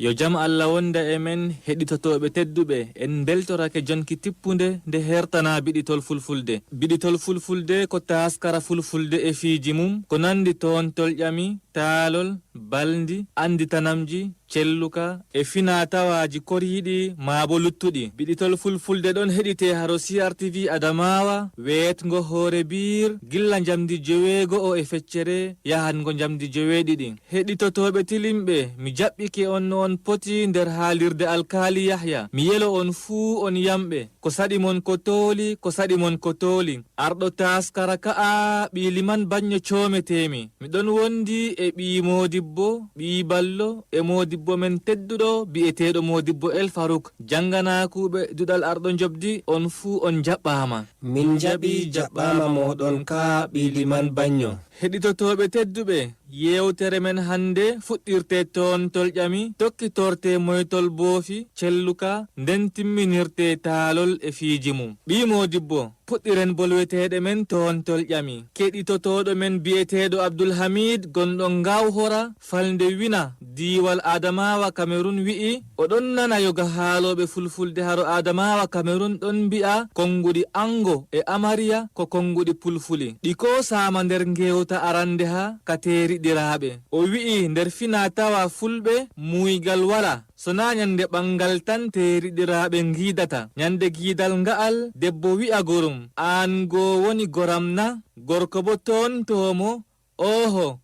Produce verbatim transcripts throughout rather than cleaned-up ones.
Yo jam Alla wonda e men, heɗitotooɓe tedduɓe, en mbeltorake jonki tippunde nde hertanaa biɗitol Fulfulde. Biɗitol Fulfulde ko taaskara Fulfulde e fiiji mum, ko nanndi toontol ƴami, taalol, balndi, annditanamji, celluka, e finaa-tawaaji koriiɗi maa bo luttuɗi. Biɗitol Fulfulde ɗon heɗitee haro C R T V Adamawa, weetngo hoore biir, gilla njamndi joweego'o e feccere, yahango njamndi joweeɗiɗi. Heɗitotooɓe tilimɓe, mi jaɓɓike on no on poti nder haalirde Alkaali Yahya. Mi yelo on fuu on yamɓe. Ko saɗi mon ko tooli, ko saɗi mon ko tooli. Arɗo taaskara ka'a, ɓii liman baɲɲo coometee-mi. Mi ɗon wondi e ɓii moodibbo, ɓii ballo, e moodibbo men tedduɗo bi'eteeɗo moodibbo El Faruk. Jannganaakuuɓe duɗal Arɗo Njoɓdi, on fuu on njaɓɓaama. Min njaɓi, jaɓɓaama mooɗon kaa ɓii liman baɲɲo. Heɗitotooɓe tedduɓe, yeewtere men hannde fuɗɗirtee toontol ƴami, tokkitortee moytol boofi, celluka, nden timminirtee taalol e fiiji mum. Ɓii moodibbo, puɗɗiren bolweteeɗe men toontol ƴami. Keɗitotooɗo men bi'eteeɗo Abdul Hamiid, gonɗo Ngawhora, falnde Wina, diiwal Adamawa Kamerun wi'i, o ɗon nana yoga haalooɓe Fulfulde haro Adamawa Kamerun ɗon mbi'a konnguɗi anngo e amariya ko konnguɗi Pulfuli. Ɗi koosaama nder ngeewta arande haa ka teeriɗiraaɓe. O wi'i nder finaa-tawaa Fulɓe muuygal walaa, sonaa ɲande ɓanngal tan teeriɗiraaɓe ngiidata. Ɲande giidal nga'al debbo wi'a gorum, "Aan go woni goram na?" Gorko bo toontoo mo, "Ooho,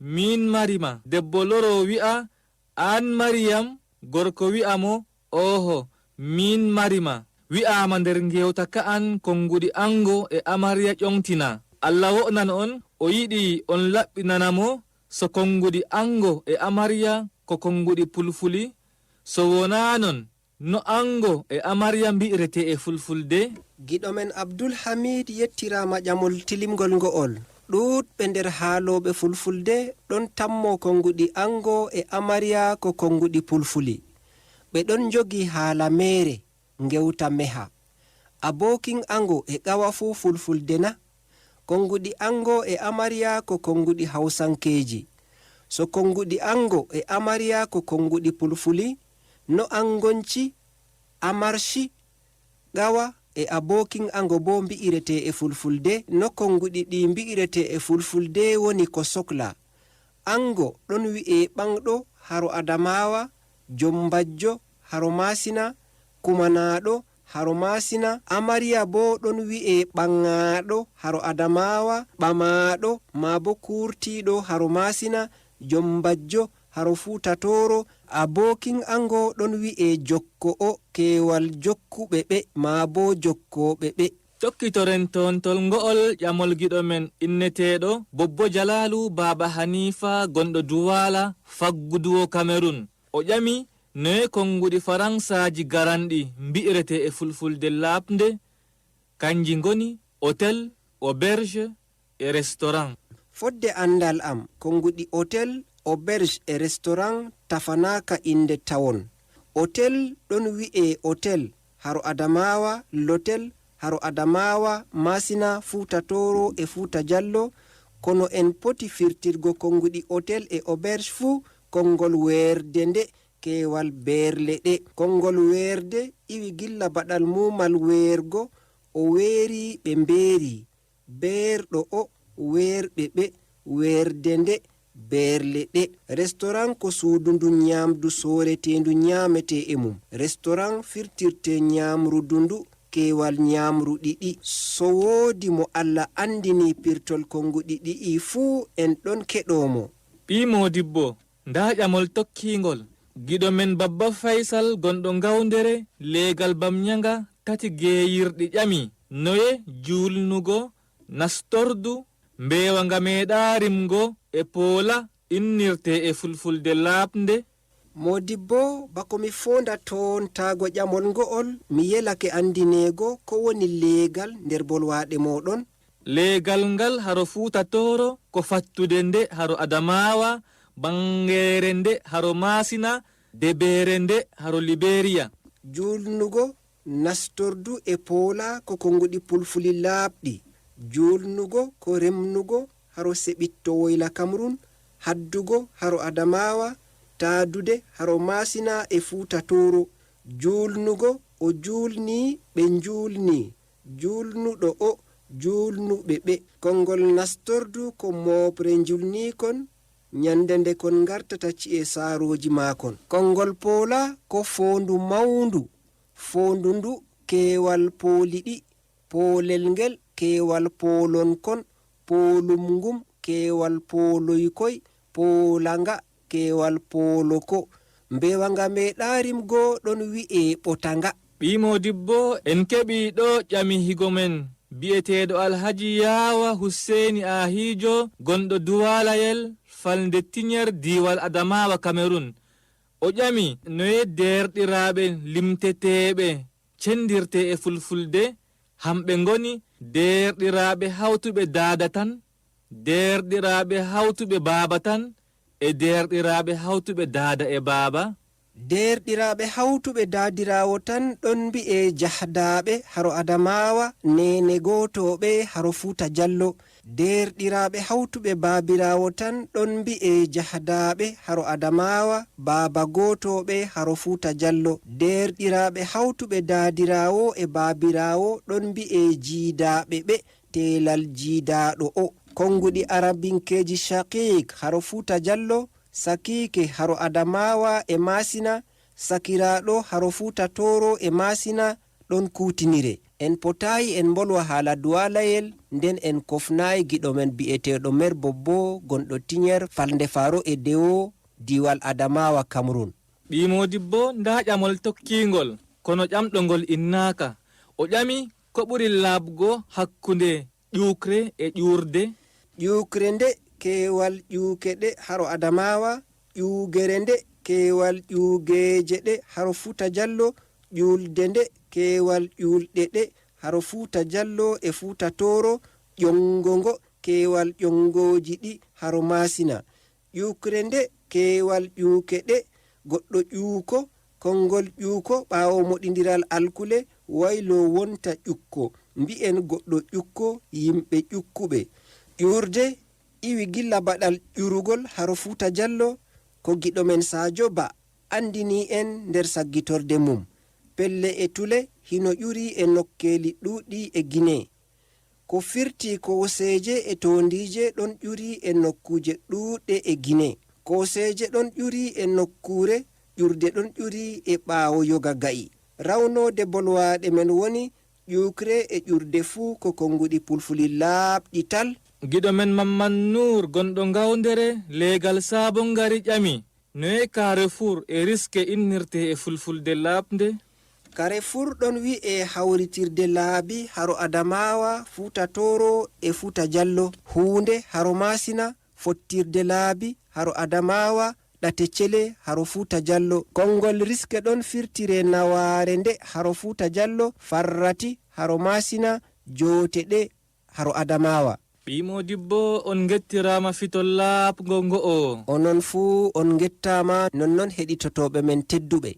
miin mari ma." Debbo loroo wi'a, "Aan mari yam?" Gorko wi'a mo, "Ooho, miin mari ma." Wi'aama nder ngeewta ka'an konnguɗi anngo e amariya ƴoŋtinaa. Alla wo'nan on, o yiɗi on laɓɓinana mo so konnguɗi anngo e amariya ko konnguɗi Pulfuli, so wonaa non, no anngo e amariya mbi'retee e Fulfulde? Giɗo men Abdul Hamiid yettiraama ƴamol tilimngol ngo'ol. Ɗuuɗɓe nder haalooɓe Fulfulde ɗon tammoo konnguɗi anngo e amariya ko konnguɗi Pulfuli. Ɓe ɗon njogii haala meere, ngewta meha. Abookin anngo e qawa fuu Fulfulde na? Konnguɗi anngo e amariya ko konnguɗi Hawsankeeji. So konnguɗi anngo e amariya ko konnguɗi Pulfuli, no anngonci, amarci, qawa e abookin anngo bo mbi'retee e Fulfulde, no konnguɗi ɗi mbi'retee e Fulfulde woni ko sokla. Anngo ɗon wi'ee ɓaŋɗo haro Adamawa, jom mbajjo haro Maasina, kumanaaɗo haro Maasina, amariya bo ɗon wi'ee ɓaŋaaɗo haro Adamawa, ɓamaaɗo maa bo kuurtiiɗo haro Maasina, jom mbajjo haro Fuuta Tooro, abookin anngo ɗon wi'ee jokko'o, keewal jokkuɓe ɓe maa bo jokkooɓe ɓe. Tokkitoren toontol ngo'ol ƴamol giɗo men inneteeɗo Bobbo Jalaalu Baaba Haniifa gonɗo Duwaala, fagguduwo Kamerun. O ƴami noye konnguɗi Faransaaji garanɗi mbi'retee e Fulfulde laaɓnde, kanji ngoni hôtel, auberge, e restaurant. Fodde anndal am, konnguɗi hôtel, auberge e restaurant tafanaaka innde tawon. Hôtel ɗon wi'ee hôtel haro Adamawa, l'hôtel haro Adamawa, Maasina, Fuuta Tooro e Fuuta Jallo, kono en poti firtirgo konnguɗi hôtel e auberge fuu konngol weerde nde, keewal beerle ɗe. Konngol weerde iwi gilla baɗal muumal weergo, o weeri ɓe mbeeri. Beerɗo o, weerɓe ɓe, weerde nde, beerle ɗe. Restaurant ko suudu ndu nyaamdu sooreteendu nyaametee e mum. Restaurant firtirtee nyaamrudu ndu keewal nyaamru ɗiɗi. So woodi mo Alla anndini pirtol konnguɗi ɗi'i fuu, en ɗon keɗoo mo. Ɓii moodibbo, ndaa ƴamol tokkiingol. Giɗo men Babba Faysal gonɗo Ngawndere, leegal Bamɲanga, tati geeyirɗi ƴami, noye juulnugo, nastordu, mbeewa nga meeɗaa rimgo e poola innirtee e fulfulde laaɓnde? Moodibbo, bako mi foonda toontaago ƴamol ngo'ol, mi yelake anndineego ko woni leegal nder bolwaaɗe mooɗon. Leegal ngal haro Fuuta Tooro ko fattude nde haro Adamaawa, banngeere nde haro Maasina, debeere nde haro Liberiya. Juulnugo, nastordu e poola ko konnguɗi pulfuli laaɓɗi. Juulnugo ko remnugo haro Seɓitto Woyla Kamrun, haddugo haro Adamaawa, taadude haro maasina e fuuta tooro. Juulnugo, o juulnii, ɓe njuulnii. Juulnuɗo, o juulnuɓe, ɓe. Konngol nastordu ko mooɓre njulniikon, ñande nde kon ngartata ci'e saarooji maakon. Konngol poolaa ko foondu mawndu. Foondu ndu keewal pooli ɗi, poolel ngel keewal poolon kon, poolum ngum keewal pooloy koy, poolanga keewal poolo ko. Mbeewa nga meeɗaa rimgo ɗon wi'ee ɓotanga. Ɓii moodibbo, en keɓii ɗoo ƴami higo men bi'eteeɗo Alhaji Yaawa Husseeni Aahiijo, gonɗo Duwaalayel, falnde Tiñer, diiwal Adamaawa, Kamerun. O ƴami noye deerɗiraaɓe limteteeɓe cendirtee e fulfulde, hamɓe ngoni deerɗiraaɓe hawtuɓe daada tan, deerɗiraaɓe hawtuɓe baaba tan, e deerɗiraaɓe hawtuɓe daada e baaba. Deerɗiraaɓe hawtuɓe daadiraawo tan ɗon mbi'ee jahdaaɓe haro Adamaawa, neene gootooɓe haro Fuuta Jallo. Deerɗiraaɓe hawtuɓe baabiraawo tan ɗon mbi'ee jahdaaɓe haro Adamaawa, baaba gootooɓe haro Fuuta Jallo. Deerɗiraaɓe hawtuɓe daadiraawo e baabiraawo ɗon mbi'ee jiidaaɓe, ɓe. Teelal jiidaaɗo, o. Konnguɗi arabinkeeji shaqiiq haro Fuuta Jallo, sakiike haro Adamaawa e Maasina, sakiraaɗo haro Fuuta Tooro e Maasina, ɗon kuutiniree. En potaayi en mbolwa haala Duwaalayel, nden en kofnaayi giɗo men bi'eteeɗo Meer Bobbo, gonɗo Tiñer, falnde Faaro e Dewo, diiwal Adamaawa, Kamerun. Ɓii moodibbo, ndaa ƴamol tokkiingol, kono ƴamɗo ngol innaaka. O ƴami ko ɓuri laaɓgo hakkunde ƴuukre e ƴuurde. Ƴuukre nde keewal ƴuuke ɗe haro Adamaawa, ƴuugere nde keewal ƴuugeeje ɗe haro Fuuta Jallo, ƴuulde nde keewal ƴuulɗe ɗe haro Fuuta Jallo e Fuuta Tooro, ƴonngo ngo keewal ƴonngooji ɗi haro Maasina. Ƴuukre nde keewal ƴuuke ɗe, goɗɗo ƴuuko, konngol ƴuuko ɓaawo moɗindiral alkule, wayloo wonta ƴukko. Mbi'en goɗɗo ƴukko, yimɓe ƴukkuɓe. Ƴuurde iwi gilla baɗal ƴurugol haro Fuuta Jallo, ko giɗo men Saajo Ba anndinii en nder saggitorde mum. Pelle e tule hino ƴurii e nokkeeli ɗuuɗɗi e Gine. Ko firti kooseeje e toondiije ɗon ƴurii e nokkuuje ɗuuɗɗe e Gine. Kooseeje ɗon ƴurii e nokkuure, ƴuurde ɗon ƴurii e ɓaawo yoga ga'i. Rawnoode bolwaaɗe men woni ƴuukre e ƴuurde fuu ko konnguɗi pulfuli laaɓɗi tal. Giɗo men Mamman Nuur, gonɗo Ngawndere, leegal Saabo Ngari ƴami, noye Carrefour e Riske innirtee e fulfulde laaɓnde? Carrefour ɗon wi'ee hawritirde laabi haro Adamaawa, Fuuta Tooro e Fuuta Jallo, huunde haro Maasina, fottirde laabi haro Adamaawa, ɗate cele haro Fuuta Jallo. Konngol Riske ɗon firtiree nawaare nde haro Fuuta Jallo, farrati haro Maasina, joote ɗe haro Adamaawa. Ɓii moodibbo, on ngettiraama fito laaɓngo ngo'o. Onon fuu on ngettaama, nonnon heɗitotooɓe men tedduɓe.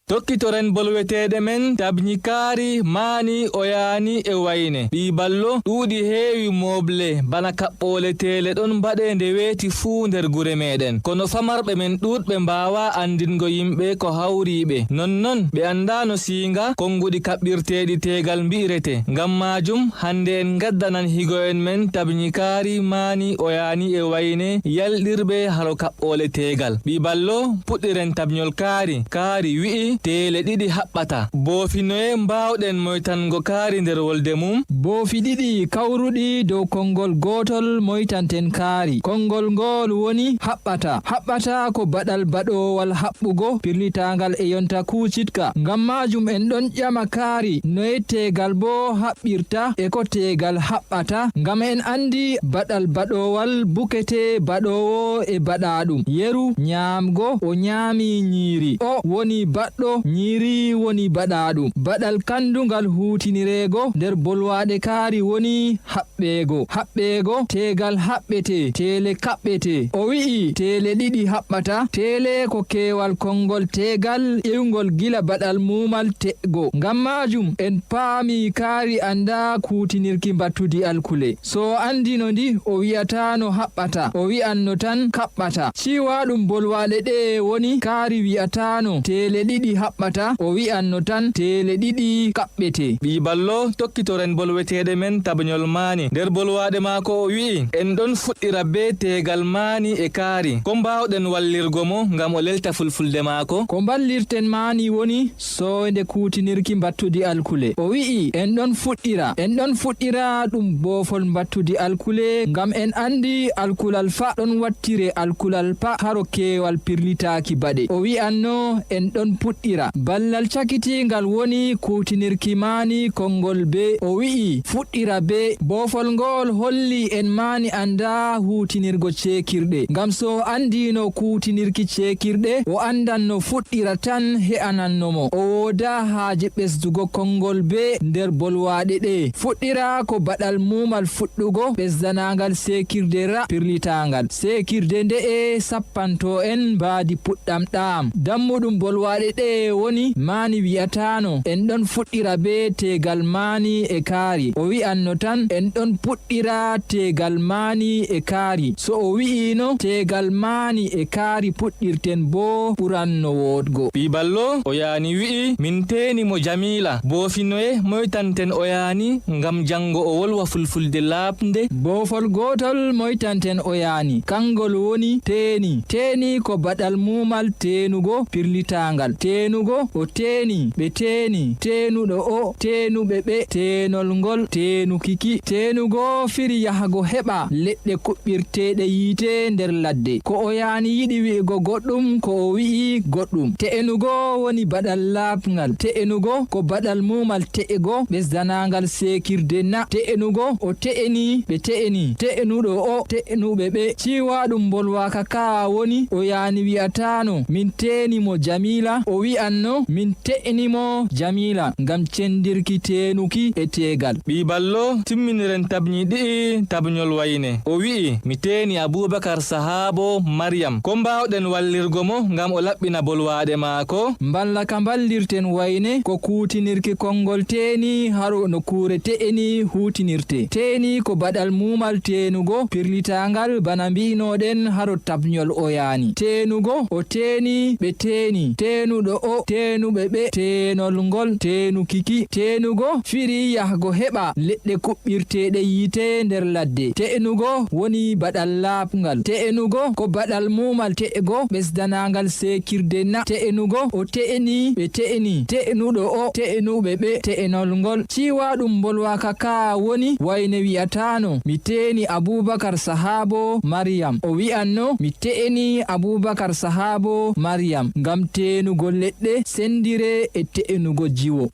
Tokkitoren bolweteeɗe men, tabɲi kaari, maani, oyaani e wayne. Ɓii ballo, ɗuuɗi heewi mooble, bana kaɓɓoole teele ɗon mbaɗe nde weeti fuu nder gure meeɗen. Kono famarɓe men ɗuuɗɓe mbaawaa anndingo yimɓe ko hawri ɓe. Nonnon, ɓe anndaano siiŋga konnguɗi kaɓɓirteeɗi teegal mbi'rete. Ngam maajum, hannde en ngaddanan higo'en men tabɲi kaari, maani, oyaani e wayne, yalɗirɓe haro kaɓɓoole teegal. Ɓii ballo, puɗɗiren tabɲol kaari. Kaari wi'i, teele ɗiɗi haɓɓata. Boofi, noye mbaawɗen moytango kaari nder wolde mum? Boofi ɗiɗi kawruɗi dow konngol gootol moytanten kaari. Konngol ngool woni haɓɓata. Haɓɓata ko baɗal baɗoowal haɓɓugo, pirlitaangal e yonta kuucitka. Ngam maajum en ɗon ƴama kaari, noye teegal boo haɓɓirta e ko teegal haɓɓata? Ngam en anndi baɗal baɗoowal bukete baɗoowo e baɗaaɗum. Yeru, nyaamgo, o nyaami nyiiri. O woni baɗɗo, Ñiiri woni baɗaaɗum. Baɗal kanndungal huutinireego nder bolwaaɗe kaari woni haɓɓeego. Haɓɓeego, teegal haɓɓetee, teele kaɓɓetee. O wi'i teele ɗiɗi haɓɓata. Teele ko keewal konngol teegal ƴeewngol gila baɗal muumal te'go. Ngam maajum en paami kaari anndaa kuutinirki mbattudi alkule. So o anndino ndi, o wi'ataa no haɓɓata, o wi'anno tan kaɓɓata. Ciwaaɗum bolwaaɗe ɗe'e woni kaari wi'ataano teele ɗiɗi haɓɓata, o wi'anno tan teele ɗiɗi kaɓɓetee. Ɓii ballo, tokkitoren bolweteeɗe men tabanyol maani. Nder bolwaaɗe maako o wi'i, en ɗon fuɗɗira bee teegal maani e kaari. Ko mbaawɗen wallirgo mo ngam o lelta fulfulde maako? Ko mballirten maani woni sooynde kuutinirki mbattudi alkule. O wi'i, en ɗon fuɗɗira, en ɗon fuɗɗira ɗum boofol mbattudi alkule, ngam en anndi alkulal fa ɗon wattire alkulal pa haro keewal pirlitaaki baɗe. O wi'anno, en ɗon puɗɗira. Ballal cakitiingal woni kuutinirki maani konngol bee. O wi'i, fuɗɗira bee. Boofol ngool holli en maani anndaa huutinirgo ceekirɗe. Ngam so o anndiino kuutinirki ceekirɗe, o anndanno fuɗɗira tan he'ananno mo. O woodaa haaje ɓesdugo konngol bee nder bolwaaɗe ɗe'e. Fuɗɗira ko baɗal muumal fuɗɗugo, ɓesdanaangal seekirde ra, pirlitaangal. Seekirde nde'e sappanto en mbaadi puɗɗam ɗaam. Dammuɗum bolwaaɗe ɗe'e woni maani wi'ataano, en ɗon fuɗɗira bee teegal maani e kaari. O wi'anno tan, en ɗon puɗɗira teegal maani e kaari. So o wi'iino, teegal maani e kaari puɗɗirten boo, ɓuranno woɗgo. Ɓii ballo, o yaani wi'i, min teeni mo Jamiila. Boofinoye moytanten o yaani, ngam janngo o wolwa fulfulde laaɓnde. Boofol gootol moytanten o yaani, kanngol woni teeni. Teeni ko baɗal muumal teenugo, pirlitaangal. Teenugo, o teeni, ɓe teeni, teenuɗo o, teenuɓe ɓe, teenol ngol, teenuki ki. Teenugo firi yahgo heɓa leɗɗe kuɓɓirteeɗe yiite nder ladde. Ko o yaani yiɗi wi'go goɗɗum, ko o wi'i goɗɗum. Te'enugo woni baɗal laaɓngal. Te'enugo ko baɗal muumal te'ego, ɓesdanaangal seekirde na. Te'enugo, o te'eni, ɓe te'eni. Te'enuɗo o, te'enuɓe ɓe. Ciwaaɗum bolwaaka ka woni, o yaani wi'ataano, min teeni mo Jamiila, o wi'anno, min te'eni mo Jamiila, ngam cendirki teenuki e teegal. Ɓii ballo, timminiren tabnyi ɗi'i tabnyol wayne. O wi'i, mi teeni Abubakar Sahaabo Maryam. Ko mbaawɗen wallirgo mo ngam o laɓɓina bolwaaɗe maako? Mballa ka mballirten wayne ko kuutinirki konngol teeni haro no kuure te'eni huutinirte. Teeni ko baɗal muumal teenugo, pirlitaangal bana mbi'noɗen haro tabnyol o yaani. Teenugo, o teeni, ɓe teeni, teenuɗo o, teenuɓe ɓe, teenol ngol, teenuki ki. Teenugo firi yahgo heɓa leɗɗe kuɓɓirteeɗe yiite nder ladde. Te'enugo woni baɗal laaɓngal. Te'enugo ko baɗal muumal te'ego ɓesdanaangal seekirde na. Te'enugo, o te'eni, ɓe te'eni, te'enuɗo o, te'enuɓe ɓe, te'enol ngol. Ciwaaɗum bolwaaka ka woni wayne wi'ataano, mi teeni Abubakar Sahaabo Maryam. O wi'anno, mi te'eni Abubakar Sahaabo Maryam, ngam teenugo leɗɗe sendire e te'enugo jiwo.